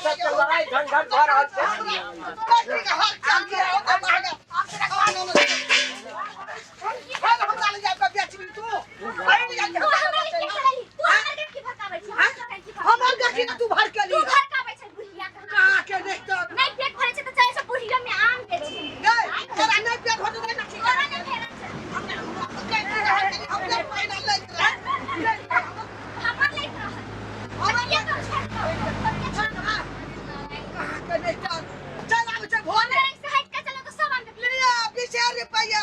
सबके लड़ाई झंझट भऽ रहल छै। तू हमरा के चलली, तू हमरा के की भड़काबै छी? हमर गठी तू भर के तू ली भड़काबै छै बुढ़िया के। कहाँ के नहीं तो नहीं पेट भरे छै तऽ चलै छै बुढ़िया में आम बेची। गए तोरा नहीं पेट भरतौ नहीं ना ठीक तोरा नहीं भेटल छै। हमर लैत रहल। हमर के तो छोड़ दो। के नहीं चल चल आबै छै भोरे। हमरा से हटि के चलो तऽ सब आम के लिया 20 रुपैआ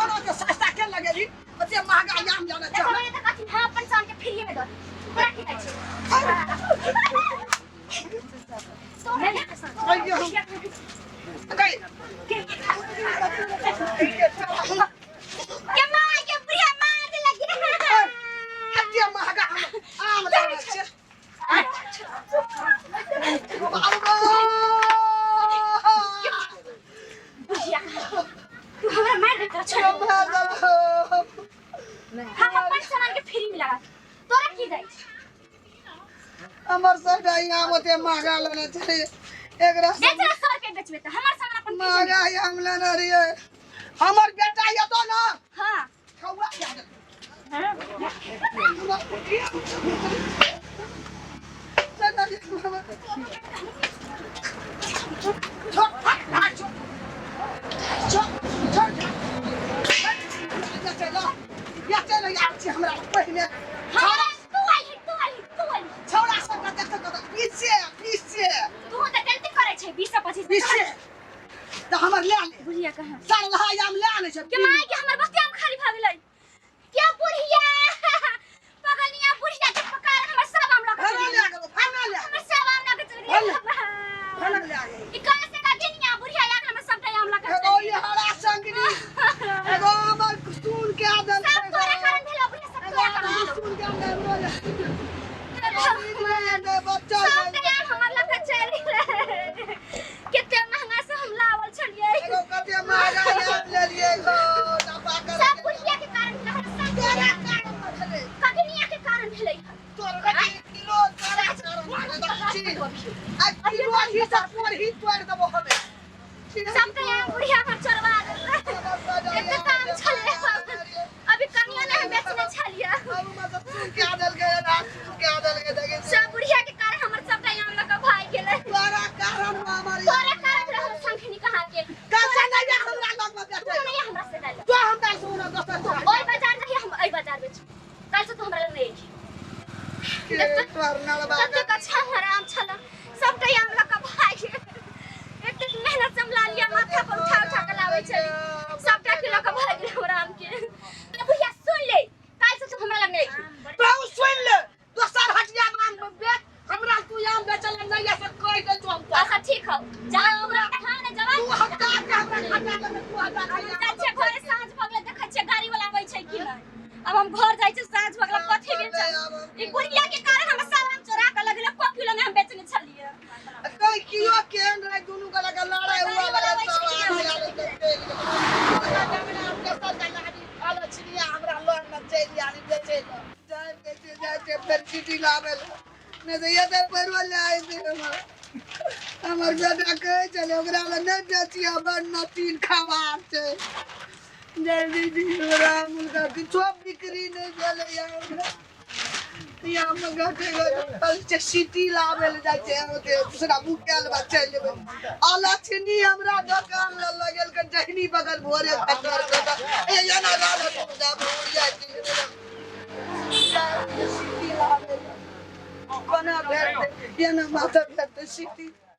और के सस्ता के लगेली ओते महंगा आम जाना देखो चाह। मैंने तऽ कथी हम अपन सामान के फ्री में दऽ दी। तोरा की जाइ छै? तोरा की अइयो हम गई। के मार के बुढ़िया मार देलक। कते महंगा आम आम लेने छै। बुढ़िया तू हमरा मार देता, छोड़। हम अपन सामान के फ्री में लगा, तोरा की जाइ छै? हमर सबटा आम ओते महंगा लेने छै एकरा। बेच ला, 100 रुपया बेचबे तऽ हमर सामान अपन फ्री में। महंगा आम लेने रहियै। हमर बेटा एतो ना। हाँ। खौआ खा देतौ। छोड़, छोड़, छोड़, छोड़, छोड़। हमरा पहिने हमरा तू आई, तू आई, तू आई। छौड़ा सब देख कत पीछे पीछे। तू तऽ गलती करै छै 20 से 25। पीछे तऽ हमर ले ले। बुढ़िया कहाँ सरलहा आम ले आनै छै। के माय के हमर बस्ती आम खाली भऽ गेलै। के बुढ़िया पगलिया बुढ़िया के पकार हमर सब आम लऽ के फना चलि ले गेलै। गेलो, फना ले। हमर सब आम लऽ के चलि फल। गेलै। फना ले गेलो। ई कहाँ से का गिनिया बुढ़िया यार हमर सबटा आम लऽ के एगो चलि ई हरा संगनी, एगो हमर सुन के आदल। गेलै। सब तोरा कारण भेलौ बुढ़िया, सब तोरा कारण भेलौ। सुन के आदल बच्चा। सब आम हमर लऽ के चलि गेलै। कते महंगा से हम लावल छलियै। एगो कते महंगा आम लेलियै गो दफा कर। सब बुढ़िया के कारण भेलै हमर सब। तोरा कारण भेलै। कगनिया के कारण भेलै। तोरा किलो तोरा कारण भेलै। आ किलो ही सब तोड़ ही तोड़ देबो हमे। सब के आम बुढ़िया हमर चोरवा देलकै। एते काम छलै, अभी कनियो नहि हम बेचने छलियै। अब मतलब सुन के आदल गए ना, सुन के आदल गए देखे। सब बुढ़िया के कारण हमर सबटा आम लऽ कऽ भागि गेलै। तोरा कारण हमर। तोरा कारण भेलै हमर संखनी कहाँ के। कैसे नहीं है हमरा लग में तू बेचे। नहीं हमरा से डाल। तो हमरा सुन दोसर तू ओहि बाजार जाही, हम एहि बाजार बेचब। काल्हि से तू हमरा लग नहि अइही। के तोर नलबा। कतेक अच्छा हमर आम छल, सबटा आम लऽ कऽ भागि गेल। एतेक मेहनत से हम लालिया माथा पर उठा उठा कऽ लाबै छली, सबटा के लऽ कऽ भागि गेल हमरा आम के। बुढ़िया सुन ले, काल्हि से तू हमरा लग नहि अइही। तू सुन ले, दोसर हटिया में आम बेच, हमरा तू आम बेचल नहीं है से कह दे तू हमको। अच्छा ठीक हौ, जहाँ हमरा तहाँ ने जवान। तू हटा के हमरा खटा के तू हटा के। जाइ छियै घरे, साँझ भऽ गेलै, देखै छियै गाड़ी वाला आबै छै कि नहि। अब हम घर जाइ छियै, साँझ भऽ गेलै, कथी बेचब? ई बुढ़िया के कारण हमर सब आम चोरा कऽ लगलै। को किलो नहि हम बेचने छलियै। कहीं कियो केहन रहे, दुनू के लगा लड़ाई हुआ लगा सब आदमी आबै छै, चलि गेल। हमरा लग में चलि आनी बेचै लए। जाइ बेचै जाइ छै, फेर चिट्ठी लाबै लए नहि तऽ एतऽ पैरो लए अयतै। हमर हमर बेटा कहै छलै ओकरा लए नहि बेचियै, बड़ नतीन खबार छै। जय दीदी, हमरा हुनका किछो बिक्री नहि भेलैया। हमरा यहाँ घटे घटे सिटी लाबै लए जाइ छै, ओते दूसरा बुकायल बा चलि जेबै। अलक्षणी हमरा दोकान लग लगेलकै जहनी बगल भोरे खतर खतर ए एना रहल जाइ सिटी लाबै लए कोना भेटतै? एना माथा भेटतै सिटी।